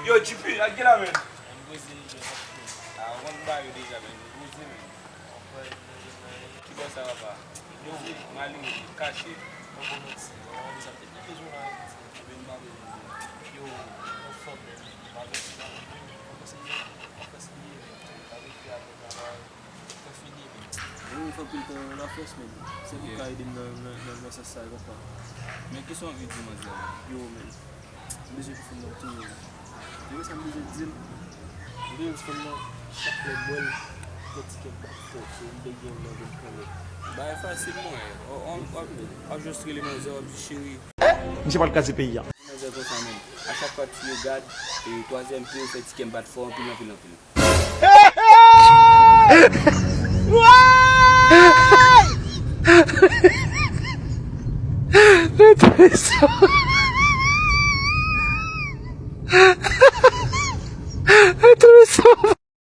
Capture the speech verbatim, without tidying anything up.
Yo, G P, ak gen la, men. M poze, yo, a, w konn ba yo deja, men. M poze, men. Ki bò sa, papa? M poze, m ale, m kache. Mwen pa bezwen la, yo, m pa bezwen la, men. Mwen pa bezwen la, men. Mwen pa bezwen la, men. Mwen pa bezwen la, men. Mwen fè anpil tan nan lafòs, men. Se pou ka ede m nan, nan, nan, nan sans sa, papa. Men kisa w anvi di manzè a? Yo, men. M bezwen pou fanm nan touye m. Yo, sa m bezwen di l. M bezwen di fanm nan, chak lè m wè l, fè ti kè m bat fò, so m te gen yon nan vin konnen. Bagay fasil, mwen. W ap jis rele manzè, w ap di, "Cheri." Misye pral kraze peyi a. Manzè konsa menm. A chak fwa ti yo gad, e twazyèm pye yo fè ti kè m bat fò anpil, anpil, anpil. Mete sa.